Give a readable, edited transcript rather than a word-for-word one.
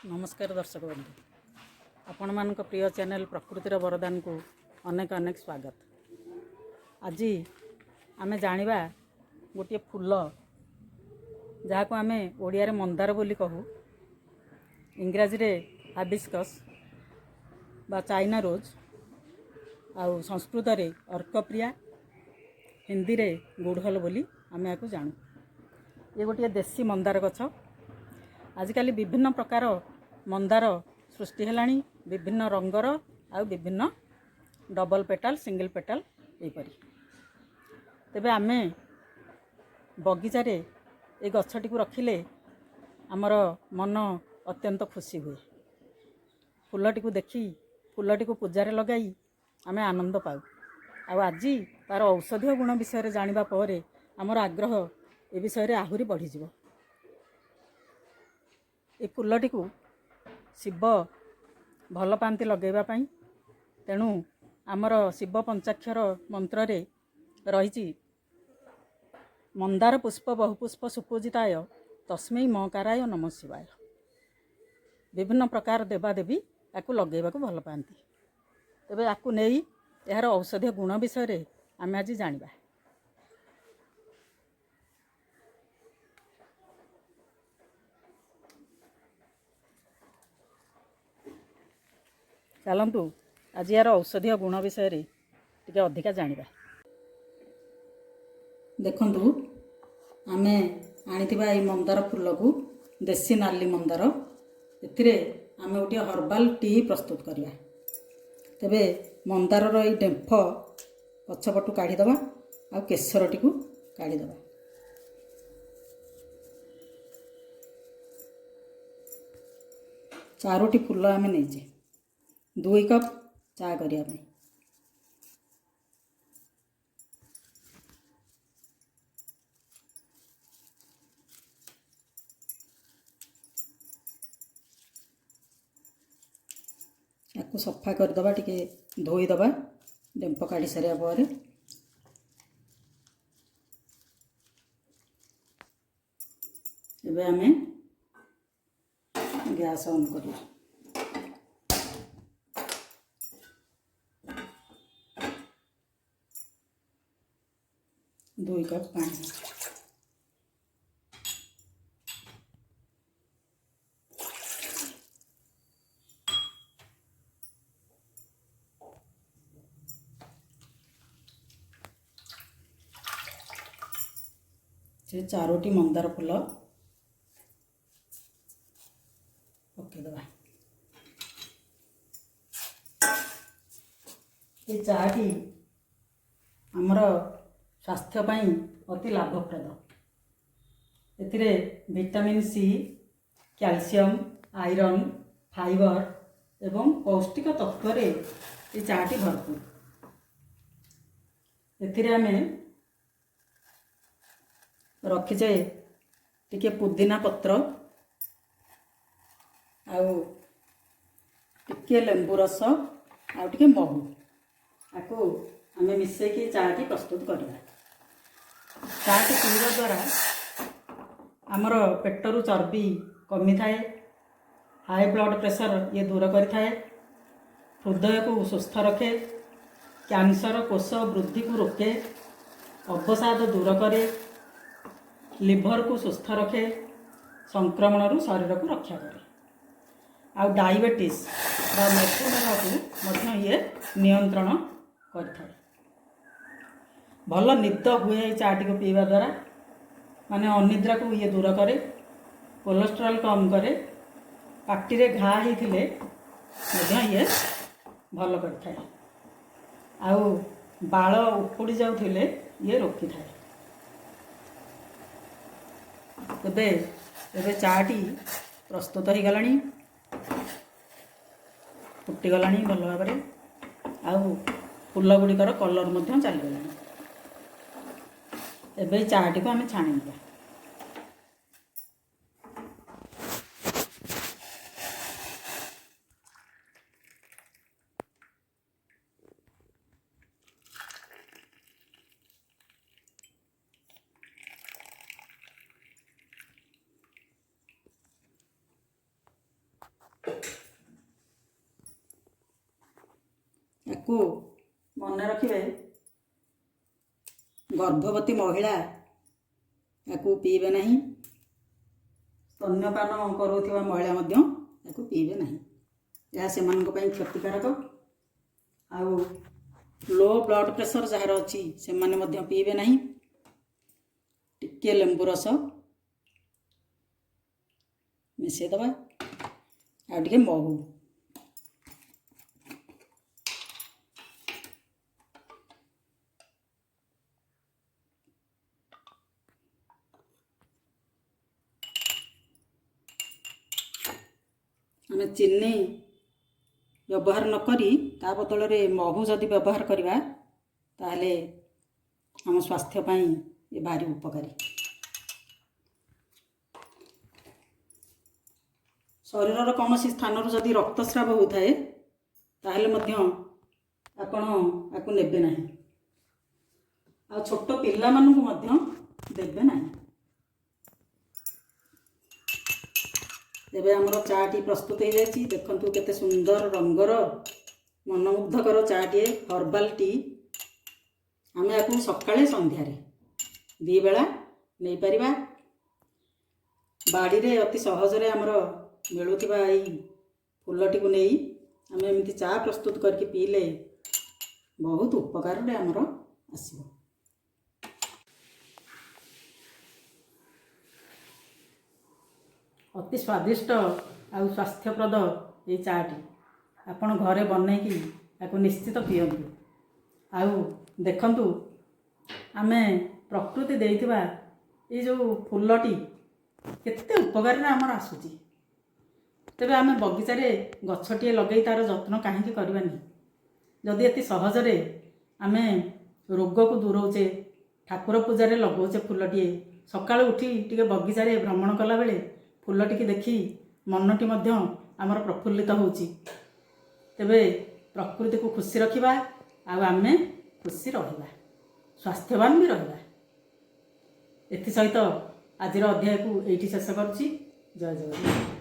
ନମସ୍କାର ଦର୍ଶକ ବନ୍ଧୁ, ଆପଣମାନଙ୍କ ପ୍ରିୟ ଚ୍ୟାନେଲ୍ ପ୍ରକୃତିର ବରଦାନକୁ ଅନେକ ଅନେକ ସ୍ୱାଗତ। ଆଜି ଆମେ ଜାଣିବା ଗୋଟିଏ ଫୁଲ, ଯାହାକୁ ଆମେ ଓଡ଼ିଆରେ ମନ୍ଦାର ବୋଲି କହୁ, ଇଂରାଜୀରେ ହାବିସ୍କସ୍ ବା ଚାଇନା ରୋଜ୍, ଆଉ ସଂସ୍କୃତରେ ଅର୍କପ୍ରିୟା, ହିନ୍ଦୀରେ ଗୁଡ଼ହଲ ବୋଲି ଆମେ ଏହାକୁ ଜାଣୁ। ଇଏ ଗୋଟିଏ ଦେଶୀ ମନ୍ଦାର ଗଛ। ଆଜିକାଲି ବିଭିନ୍ନ ପ୍ରକାର ମନ୍ଦାର ସୃଷ୍ଟି ହେଲାଣି, ବିଭିନ୍ନ ରଙ୍ଗର ଆଉ ବିଭିନ୍ନ ଡବଲ୍ ପେଟାଲ୍, ସିଙ୍ଗଲ୍ ପେଟାଲ୍ ଏହିପରି। ତେବେ ଆମେ ବଗିଚାରେ ଏ ଗଛଟିକୁ ରଖିଲେ ଆମର ମନ ଅତ୍ୟନ୍ତ ଖୁସି ହୁଏ। ଫୁଲଟିକୁ ଦେଖି, ଫୁଲଟିକୁ ପୂଜାରେ ଲଗାଇ ଆମେ ଆନନ୍ଦ ପାଉ। ଆଉ ଆଜି ତା'ର ଔଷଧୀୟ ଗୁଣ ବିଷୟରେ ଜାଣିବା ପରେ ଆମର ଆଗ୍ରହ ଏ ବିଷୟରେ ଆହୁରି ବଢ଼ିଯିବ। ଏ ଫୁଲଟିକୁ ଶିବ ଭଲ ପାଆନ୍ତି ଲଗାଇବା ପାଇଁ। ତେଣୁ ଆମର ଶିବ ପଞ୍ଚାକ୍ଷର ମନ୍ତ୍ରରେ ରହିଛି ମନ୍ଦାର ପୁଷ୍ପ ବହୁପୁଷ୍ପ ସୁପୂଜିତାୟ ତସ୍ମୈ ମକାରାୟ ନମ ଶିବାୟ। ବିଭିନ୍ନ ପ୍ରକାର ଦେବାଦେବୀ ୟାକୁ ଲଗାଇବାକୁ ଭଲ ପାଆନ୍ତି। ତେବେ ୟାକୁ ନେଇ ଏହାର ଔଷଧୀୟ ଗୁଣ ବିଷୟରେ ଆମେ ଆଜି ଜାଣିବା। ଚାଲନ୍ତୁ ଆଜି ଏହାର ଔଷଧୀୟ ଗୁଣ ବିଷୟରେ ଟିକେ ଅଧିକା ଜାଣିବା। ଦେଖନ୍ତୁ, ଆମେ ଆଣିଥିବା ଏଇ ମନ୍ଦାର ଫୁଲକୁ, ଦେଶୀ ନାଲି ମନ୍ଦାର, ଏଥିରେ ଆମେ ଗୋଟିଏ ହର୍ବାଲ୍ ଟି ପ୍ରସ୍ତୁତ କରିବା। ତେବେ ମନ୍ଦାରର ଏଇ ଡେମ୍ଫ ପଛପଟୁ କାଢ଼ିଦେବା ଆଉ କେଶରଟିକୁ କାଢ଼ିଦେବା। ଚାରୋଟି ଫୁଲ ଆମେ ନେଇଛେ 2 କପ୍ ଚା କରିବା ପାଇଁ। ତାକୁ ସଫା କରିଦେବା, ଟିକେ ଧୋଇଦେବା ଡେମ୍ଫ କାଢ଼ି ସାରିବା ପରେ। ଏବେ ଆମେ ଗ୍ୟାସ୍ ଅନ୍ କରିବା। 2 କପ୍ ପାଣି। ସେ ଚାରୋଟି ମନ୍ଦାର ଫୁଲ ପକାଇଦେବା। ଏ ଚାଟି ଆମର ସ୍ୱାସ୍ଥ୍ୟ ପାଇଁ ଅତି ଲାଭପ୍ରଦ। ଏଥିରେ vitamin C, calcium, iron, fibre ଏବଂ ପୌଷ୍ଟିକ ତତ୍ତ୍ୱରେ ଏ ଚାଟି ଭରପୁର। ଏଥିରେ ଆମେ ରଖିଛେ ଟିକେ ପୁଦିନା ପତ୍ର ଆଉ ଟିକେ ଲେମ୍ବୁ ରସ ଆଉ ଟିକେ ମହୁ। ଆକୁ ଆମେ ମିଶେଇକି ଚାଟି ପ୍ରସ୍ତୁତ କରିବା। ଚାଟି ପିଇବା ଦ୍ୱାରା ଆମର ପେଟରୁ ଚର୍ବି କମିଥାଏ, ହାଇ ବ୍ଲଡ଼ ପ୍ରେସର ଇଏ ଦୂର କରିଥାଏ, ହୃଦୟକୁ ସୁସ୍ଥ ରଖେ, କ୍ୟାନ୍ସର କୋଷ ବୃଦ୍ଧିକୁ ରୋକେ, ଅବସାଦ ଦୂର କରେ, ଲିଭରକୁ ସୁସ୍ଥ ରଖେ, ସଂକ୍ରମଣରୁ ଶରୀରକୁ ରକ୍ଷା କରେ, ଆଉ ଡାଇବେଟିସ୍ ବା ମଧୁମେହକୁ ମଧ୍ୟ ଇଏ ନିୟନ୍ତ୍ରଣ କରିଥାଏ। ଭଲ ନିଦ ହୁଏ ଏଇ ଚାଟିକୁ ପିଇବା ଦ୍ୱାରା, ମାନେ ଅନିଦ୍ରାକୁ ଇଏ ଦୂର କରେ, କୋଲେଷ୍ଟ୍ରଲ୍ କମ୍ କରେ, ପାଟିରେ ଘା ହେଇଥିଲେ ମଧ୍ୟ ଇଏ ଭଲ କରିଥାଏ, ଆଉ ବାଳ ଉପୁଡ଼ି ଯାଉଥିଲେ ଇଏ ରୋକିଥାଏ। ତେବେ ଏବେ ଚାଟି ପ୍ରସ୍ତୁତ ହେଇଗଲାଣି, ଫୁଟିଗଲାଣି ଭଲ ଭାବରେ, ଆଉ ଫୁଲ ଗୁଡ଼ିକର କଲର୍ ମଧ୍ୟ ଚାଲିଗଲାଣି। ଏବେ ଚାଟିକୁ ଆମେ ଛାଣି ନେବା। ୟାକୁ ମନେ ରଖିବେ, ଗର୍ଭବତୀ ମହିଳା ୟାକୁ ପିଇବେ ନାହିଁ, ସ୍ତନ୍ୟପାନ କରୁଥିବା ମହିଳା ମଧ୍ୟ ୟାକୁ ପିଇବେ ନାହିଁ। ଏହା ସେମାନଙ୍କ ପାଇଁ କ୍ଷତିକାରକ। ଆଉ ଲୋ ବ୍ଲଡ଼ ପ୍ରେସର ଯାହାର ଅଛି, ସେମାନେ ମଧ୍ୟ ପିଇବେ ନାହିଁ। ଟିକିଏ ଲେମ୍ବୁ ରସ ମିଶାଇଦେବା ଆଉ ଟିକେ ମହୁ। ଆମେ ଚିନି ବ୍ୟବହାର ନକରି ତା ବଦଳରେ ମହୁ ଯଦି ବ୍ୟବହାର କରିବା, ତାହେଲେ ଆମ ସ୍ୱାସ୍ଥ୍ୟ ପାଇଁ ଏ ଭାରି ଉପକାରୀ। ଶରୀରର କୌଣସି ସ୍ଥାନରୁ ଯଦି ରକ୍ତସ୍ରାବ ହେଉଥାଏ, ତାହେଲେ ମଧ୍ୟ ଆପଣ ଆକୁ ନେବେ ନାହିଁ, ଆଉ ଛୋଟ ପିଲାମାନଙ୍କୁ ମଧ୍ୟ ଦେବେ ନାହିଁ। ଏବେ ଆମର ଚାଟି ପ୍ରସ୍ତୁତ ହେଇଯାଇଛି। ଦେଖନ୍ତୁ, କେତେ ସୁନ୍ଦର ରଙ୍ଗର, ମନମୁଗ୍ଧକର ଚାଟିଏ, ହର୍ବାଲ୍ ଟି। ଆମେ ୟାକୁ ସକାଳେ ସନ୍ଧ୍ୟାରେ ଦୁଇ ବେଳା ନେଇପାରିବା। ବାଡ଼ିରେ ଅତି ସହଜରେ ଆମର ମିଳୁଥିବା ଏଇ ଫୁଲଟିକୁ ନେଇ ଆମେ ଏମିତି ଚା ପ୍ରସ୍ତୁତ କରିକି ପିଇଲେ ବହୁତ ଉପକାରରେ ଆମର ଆସିବ। ଅତି ସ୍ୱାଦିଷ୍ଟ ଆଉ ସ୍ୱାସ୍ଥ୍ୟପ୍ରଦ ଏଇ ଚାଟି ଆପଣ ଘରେ ବନେଇକି ତାକୁ ନିଶ୍ଚିତ ପିଅନ୍ତୁ। ଆଉ ଦେଖନ୍ତୁ, ଆମେ ପ୍ରକୃତି ଦେଇଥିବା ଏଇ ଯେଉଁ ଫୁଲଟି କେତେ ଉପକାରରେ ଆମର ଆସୁଛି। ତେବେ ଆମେ ବଗିଚାରେ ଗଛଟିଏ ଲଗେଇ ତା'ର ଯତ୍ନ କାହିଁକି କରିବାନି? ଯଦି ଏତି ସହଜରେ ଆମେ ରୋଗକୁ ଦୂରଉଛେ, ଠାକୁର ପୂଜାରେ ଲଗାଉଛେ ଫୁଲଟିଏ, ସକାଳୁ ଉଠି ଟିକେ ବଗିଚାରେ ଭ୍ରମଣ କଲାବେଳେ ଫୁଲଟିକି ଦେଖି ମନଟି ମଧ୍ୟ ଆମର ପ୍ରଫୁଲ୍ଲିତ ହେଉଛି। ତେବେ ପ୍ରକୃତିକୁ ଖୁସି ରଖିବା ଆଉ ଆମେ ଖୁସି ରହିବା, ସ୍ୱାସ୍ଥ୍ୟବାନ ବି ରହିବା। ଏଥିସହିତ ଆଜିର ଅଧ୍ୟାୟକୁ ଏଇଠି ଶେଷ କରୁଛି। ଜୟ ଜଗନ୍ନାଥ।